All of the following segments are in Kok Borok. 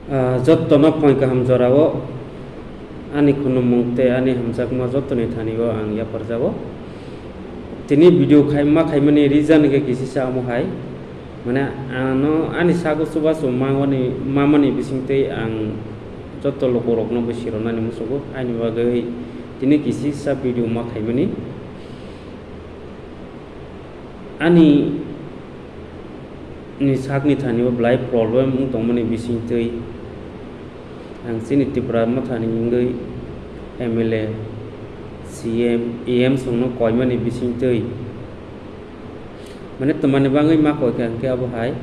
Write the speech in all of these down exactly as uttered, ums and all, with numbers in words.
Ah, jottono phone kaham jorao ani khunumung tei ani hamjakma jottoni thani o ang yapharjago. Tini video khai, ma khaimani reason khe kisisa omo hai, mane ano ani sago chubachu mangoni, mamani bisingtwi ang jotto lukurokno bo sironani musugo, aini bagwi tini kisisa video ma khaimani. Ani ni sakni thani o belai problem wng tongmani bisingtwi ang chini Tipra Mothani wngwi M L A, C M, E M songno koimani bisingtwi, mane twmani bagwi ma koikha hwnkhe abo hai.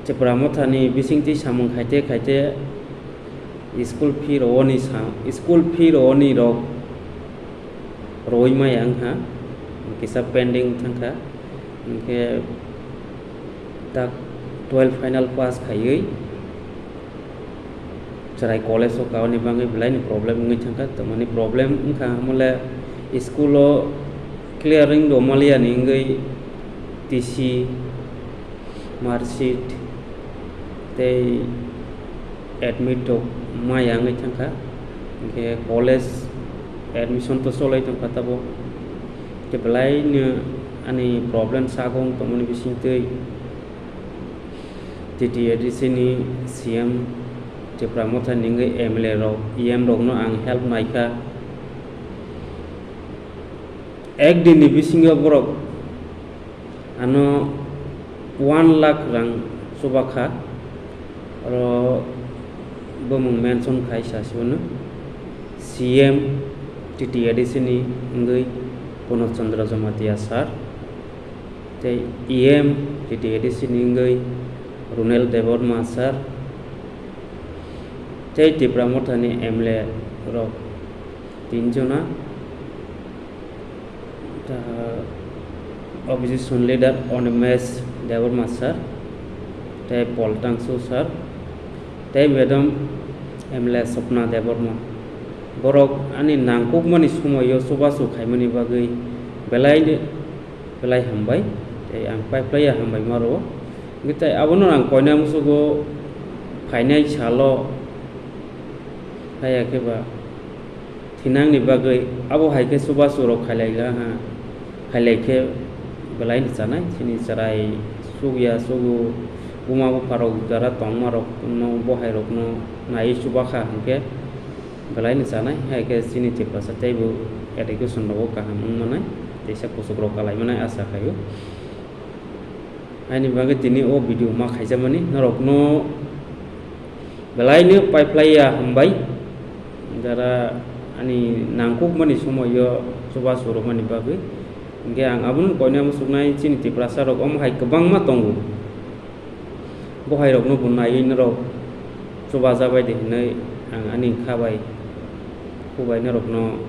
Tipra Mothani bisingtwi samung khaite khaite school fee rwoni sa, school fee rwoni rok rwui maya wngkha, kisa pending thangkha, hwnkhe tak twelve final pass khaiwi chwrai college o kauni bagwi belaini problem wngwi thangkha, tamani problem wngkha hwnmale school o clearing rwmaliani wngwi T C, marksheet tei admit rok maya wngwi thangkha, hwnkhe college admission to cholai tongkha tabuk, hwnkhe belaino ani problem sago wng tongmani bisingtwi T T A D C ni C M Tipra Mothani wngwi M L A rok, E M rokno ang help naikha. Ek din ni bisingo borok ano one lakh rang chubakha, oro bumung mention khai sa sibano C M T T A D C ni wngwi Purno Chandra Jamatia sir, tei E M T T A D C ni wngwi Runel Debbarma sir, tei Tipra Mothani M L A rok tin jona, ta opposition leader Animesh Debbarma sir, tei Paul Tangsu sir, tei madam M L A Swapna Debbarma. Borok ani nangkukmani somoio chubachu khaimani bagwi belai, belai hambai, tei ang paiphlaiya hambai ma rwo. Hwnkhe tei abono ang koina musugo phainai salo, haya khe ba thinangni bagwi abo hai khe chubachu rok khailai ha, khailai khe belai ni chanai, chini chwrai chukya chugo, buma bupha rok jara tongma rokno, bo hai rokno naiwi chubakha hwnkhe belai ni chanai, hai khe chini Tiprasa teibo education rogo kaham wng manai, teisa kuchuk rok kalai manai asa khaio. Haini bagwi tini o video ma khaijakmani norokno belaino paiphlaiya hambai, jara ani nangkukmani somoio chubachu rwmani bagwi. Hwnkhe ang abono koina muchuknai, chini Tiprasa rok omo hai kwbangma tongo, bo hai rokno bo naiwi norok chubajabai de hinwi ang ani kha bai, khubai norokno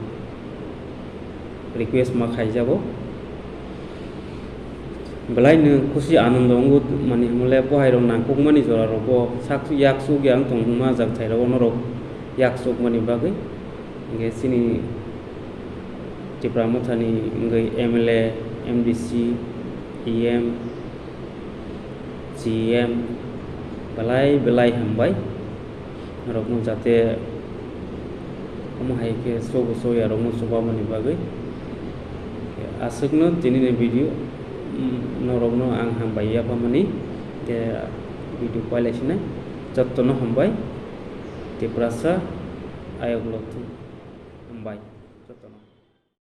request ma khaijago. Belai no khusi anondo wngo mani hwnmale bo hai rok nangkukmani jora rogo sak yak suk ya wng tong hwnma jak thai rogo norok yak sukmani bagwi. Hwnkhe chini Tipra Mothani wngwi M L A, M D C, E M, C M belai belai hambai. Norokno jate omo hai khe chugo chuya rokno chubamani bagwi. Aswkno tinini video, mm, norokno ang hambai yaphamani, tei video pailaisinai jottono hambai. Tiprasa ayok lotwi hambai jottono.